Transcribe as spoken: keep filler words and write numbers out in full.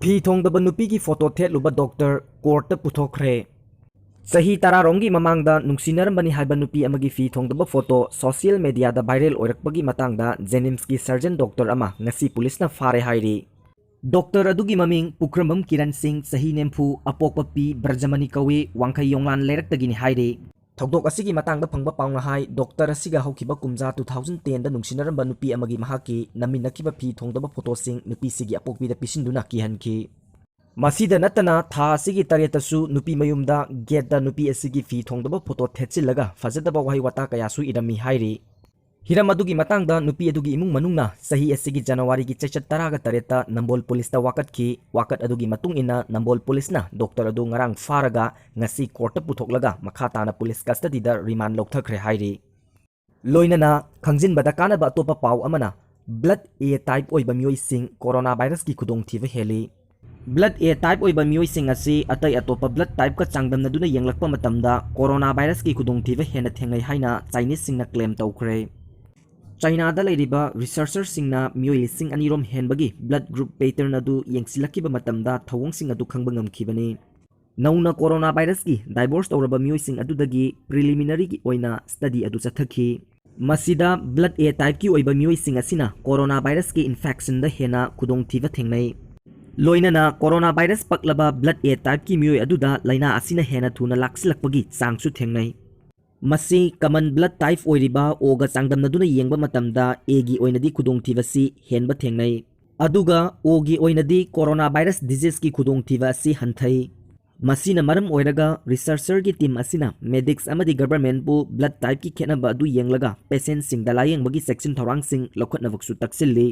ꯐꯤ ꯊꯣꯡꯗꯕ ꯅꯨꯄꯤꯒꯤ photo ꯊꯦꯠꯂꯨꯕ doctor ꯀꯣꯔꯠꯇ ꯄꯨꯊꯣꯛꯈ꯭ꯔꯦ꯫ ꯆꯍꯤ ꯇꯔꯥꯔꯣꯝꯒꯤ ꯃꯃꯥꯡꯗ ꯅꯨꯡꯁꯤꯅꯔꯝꯕꯅꯤ ꯍꯥꯏꯕ ꯅꯨꯄꯤ ꯑꯃꯒꯤ ꯐꯤ ꯊꯣꯡꯗꯕ ꯐꯣꯇꯣ ꯁꯣꯁꯤꯌꯦꯜ ꯃꯦꯗꯤꯌꯥꯗ ꯚꯥꯏꯔꯦꯜ ꯑꯣꯏꯔꯛꯄꯒꯤ ꯃꯇꯥꯡꯗ ꯖꯦꯅꯤꯝꯁꯀꯤ ꯁꯔꯖꯟ ꯗꯣꯛꯇꯔ ꯑꯃ ꯉꯁꯤ ꯄꯨꯂꯤꯁꯅ ꯐꯥꯔꯦ ꯍꯥꯏꯔꯤ꯫ ꯗꯣꯛꯇꯔ ꯑꯗꯨꯒꯤ ꯃꯃꯤꯡ ꯄꯨꯈ꯭ꯔꯝꯕꯝ ꯀꯤꯔꯟ ꯁꯤꯡ, ꯆꯍꯤ ꯅꯤꯐꯨ, ꯑꯄꯣꯛꯄ ꯄꯤ ꯕ꯭ꯔꯖꯃꯅꯤ ꯀꯧꯏ, ꯋꯥꯡꯈꯩ ꯌꯣꯡꯂꯥꯟ ꯂꯩꯔꯛꯇꯒꯤꯅꯤ ꯍꯥꯏꯔꯤ꯫ ꯊꯧꯗꯣꯛ ꯑꯁꯤꯒꯤ ꯃꯇꯥꯡꯗ ꯐꯪꯕ ꯄꯥꯎꯅ ꯍꯥꯏ, ꯗꯣꯛꯇꯔ ꯑꯁꯤꯒ ꯍꯧꯈꯤꯕ ꯀꯨꯝꯖꯥ two thousand ten ꯗ ꯅꯨꯡꯁꯤꯅꯔꯝꯕ ꯅꯨꯄꯤ ꯑꯃꯒꯤ ꯃꯍꯥꯛꯀꯤ ꯅꯝꯃꯤꯟꯅꯈꯤꯕ ꯐꯤ ꯊꯣꯡꯗꯕ ꯐꯣꯇꯣꯁꯤꯡ ꯅꯨꯄꯤꯁꯤꯒꯤ ꯑꯄꯣꯛꯄꯤꯗ ꯄꯤꯁꯤꯟꯗꯨꯅ ꯀꯤꯍꯟꯈꯤ꯫ ꯃꯁꯤꯗ ꯅꯠꯇꯅ ꯊꯥ ꯑꯁꯤꯒꯤ ꯇꯔꯦꯠꯇꯁꯨ ꯅꯨꯄꯤ ꯃꯌꯨꯝꯗ ꯒꯦꯠꯇ ꯅꯨꯄꯤ ꯑꯁꯤꯒꯤ ꯐꯤ ꯊꯣꯡꯗꯕ ꯐꯣꯇꯣ ꯊꯦꯠꯆꯤꯜꯂꯒ ꯐꯖꯗꯕ ꯋꯥꯍꯩ ꯋꯥꯇꯥ ꯀꯌꯥꯁꯨ ꯏꯔꯝꯃꯤ ꯍꯥꯏꯔꯤ꯫ ꯍꯤꯔꯝ ꯑꯗꯨꯒꯤ ꯃꯇꯥꯡꯗ ꯅꯨꯄꯤ ꯑꯗꯨꯒꯤ ꯏꯃꯨꯡ ꯃꯅꯨꯡꯅ ꯆꯍꯤ ꯑꯁꯤꯒꯤ ꯖꯅꯋꯥꯔꯤꯒꯤ ꯆꯩꯆꯠ ꯇꯔꯥꯒ ꯇꯔꯦꯠꯇ ꯅꯝꯕꯣꯜ ꯄꯨꯂꯤꯁꯇ ꯋꯥꯀꯠꯈꯤ꯫ ꯋꯥꯀꯠ ꯑꯗꯨꯒꯤ ꯃꯇꯨꯡ ꯏꯟꯅ ꯅꯝꯕꯣꯜ ꯄꯨꯂꯤꯁꯅ ꯗꯣꯛꯇꯔ ꯑꯗꯨ ꯉꯔꯥꯡ ꯐꯥꯔꯒ ꯉꯁꯤ ꯀꯣꯔꯠꯇ ꯄꯨꯊꯣꯛꯂꯒ ꯃꯈꯥ ꯇꯥꯅ ꯄꯨꯂꯤꯁ ꯀꯁꯇꯗꯤꯗ ꯔꯤꯃꯥꯟ ꯂꯧꯊꯈ꯭ꯔꯦ ꯍꯥꯏꯔꯤ꯫ ꯂꯣꯏꯅꯅ ꯈꯪꯖꯤꯟꯕꯗ ꯀꯥꯟꯅꯕ ꯑꯇꯣꯞꯄ ꯄꯥꯎ ꯑꯃꯅ, ꯕ꯭ꯂꯗ ꯑꯦ ꯇꯥꯏꯞ ꯑꯣꯏꯕ ꯃꯤꯑꯣꯏꯁꯤꯡ ꯀꯣꯔꯣꯅꯥ ꯚꯥꯏꯔꯁꯀꯤ ꯈꯨꯗꯣꯡꯊꯤꯕ ꯍꯦꯜꯂꯤ꯫ ꯕ꯭ꯂꯗ ꯑꯦ ꯇꯥꯏꯞ ꯑꯣꯏꯕ ꯃꯤꯑꯣꯏꯁꯤꯡ ꯑꯁꯤ ꯑꯇꯩ ꯑꯇꯣꯞꯄ ꯕ꯭ꯂꯗ ꯇꯥꯏꯞꯀ ꯆꯥꯡꯗꯝꯅꯗꯨꯅ ꯌꯦꯡꯂꯛꯄ ꯃꯇꯝꯗ ꯀꯣꯔꯣꯅꯥ ꯚꯥꯏꯔꯁꯀꯤ ꯈꯨꯗꯣꯡꯊꯤꯕ ꯍꯦꯟꯅ ꯊꯦꯡꯅꯩ ꯍꯥꯏꯅ ꯆꯥꯏꯅꯤꯁꯁꯤꯡꯅ ꯀ꯭ꯂꯦꯝ ꯇꯧꯈ꯭ꯔꯦ꯫ ꯆꯥꯏꯅꯥꯗ ꯂꯩꯔꯤꯕ ꯔꯤꯁꯔꯆꯔꯁꯤꯡꯅ ꯃꯤꯑꯣꯏ ꯂꯤꯁꯤꯡ ꯑꯅꯤ ꯔꯣꯝ ꯍꯦꯟꯕꯒꯤ ꯕ꯭ꯂꯗ ꯒ꯭ꯔꯨꯞ ꯄꯦꯇꯔꯟ ꯑꯗꯨ ꯌꯦꯡꯁꯤꯜꯂꯛꯈꯤꯕ ꯃꯇꯝꯗ ꯊꯧꯑꯣꯡꯁꯤꯡ ꯑꯗꯨ ꯈꯪꯕ ꯉꯝꯈꯤꯕꯅꯤ꯫ ꯅꯧꯅ ꯀꯣꯔꯣꯅꯥ ꯚꯥꯏꯔꯁꯀꯤ ꯗꯥꯏꯚꯣꯔꯁ ꯇꯧꯔꯕ ꯃꯤꯑꯣꯏꯁꯤꯡ ꯑꯗꯨꯗꯒꯤ ꯄ꯭ꯔꯤꯂꯤꯃꯤꯅꯔꯤꯒꯤ ꯑꯣꯏꯅ ꯁ꯭ꯇꯗꯤ ꯑꯗꯨ ꯆꯠꯊꯈꯤ꯫ ꯃꯁꯤꯗ ꯕ꯭ꯂꯗ ꯑꯦ ꯇꯥꯏꯞꯀꯤ ꯑꯣꯏꯕ ꯃꯤꯑꯣꯏꯁꯤꯡ ꯑꯁꯤꯅ ꯀꯣꯔꯣꯅꯥ ꯚꯥꯏꯔꯁꯀꯤ ꯏꯟꯐꯦꯛꯁꯟꯗ ꯍꯦꯟꯅ ꯈꯨꯗꯣꯡꯊꯤꯕ ꯊꯦꯡꯅꯩ꯫ ꯂꯣꯏꯅꯅ ꯀꯣꯔꯣꯅꯥ ꯚꯥꯏꯔꯁ ꯄꯛꯂꯕ ꯕ꯭ꯂꯗ ꯑꯦ ꯇꯥꯏꯞꯀꯤ ꯃꯤꯑꯣꯏ ꯑꯗꯨꯗ ꯂꯥꯏꯅꯥ ꯑꯁꯤꯅ ꯍꯦꯟꯅ ꯊꯨꯅ ꯂꯥꯛꯁꯤꯜꯂꯛꯄꯒꯤ ꯆꯥꯡꯁꯨ ꯊꯦꯡꯅꯩ꯫ ꯃꯁꯤ ꯀꯃꯟ ꯕ꯭ꯂꯗ ꯇꯥꯏꯞ ꯑꯣꯏꯔꯤꯕ ꯑꯣꯒ ꯆꯥꯡꯗꯝꯅꯗꯨꯅ ꯌꯦꯡꯕ ꯃꯇꯝꯗ ꯑꯦꯒꯤ ꯑꯣꯏꯅꯗꯤ ꯈꯨꯗꯣꯡꯊꯤꯕꯁꯤ ꯍꯦꯟꯕ ꯊꯦꯡꯅꯩ꯫ ꯑꯗꯨꯒ ꯑꯣꯒꯤ ꯑꯣꯏꯅꯗꯤ ꯀꯣꯔꯣꯅꯥ ꯚꯥꯏꯔꯁ ꯗꯤꯖꯤꯖꯀꯤ ꯈꯨꯗꯣꯡꯊꯤꯕ ꯑꯁꯤ ꯍꯟꯊꯩ꯫ ꯃꯁꯤꯅ ꯃꯔꯝ ꯑꯣꯏꯔꯒ ꯔꯤꯁꯔꯆꯔꯒꯤ ꯇꯤꯝ ꯑꯁꯤꯅ ꯃꯦꯗꯤꯛꯁ ꯑꯃꯗꯤ ꯒꯚꯔꯟꯃꯦꯟꯠꯄꯨ ꯕ꯭ꯂꯗ ꯇꯥꯏꯞꯀꯤ ꯈꯦꯠꯅꯕ ꯑꯗꯨ ꯌꯦꯡꯂꯒ ꯄꯦꯁꯦꯟꯠꯁꯤꯡꯗ ꯂꯥꯌꯦꯡꯕꯒꯤ ꯆꯦꯛꯁꯤꯟ ꯊꯧꯔꯥꯡꯁꯤꯡ ꯂꯧꯈꯠꯅꯕꯁꯨ ꯇꯛꯁꯤꯜꯂꯤ꯫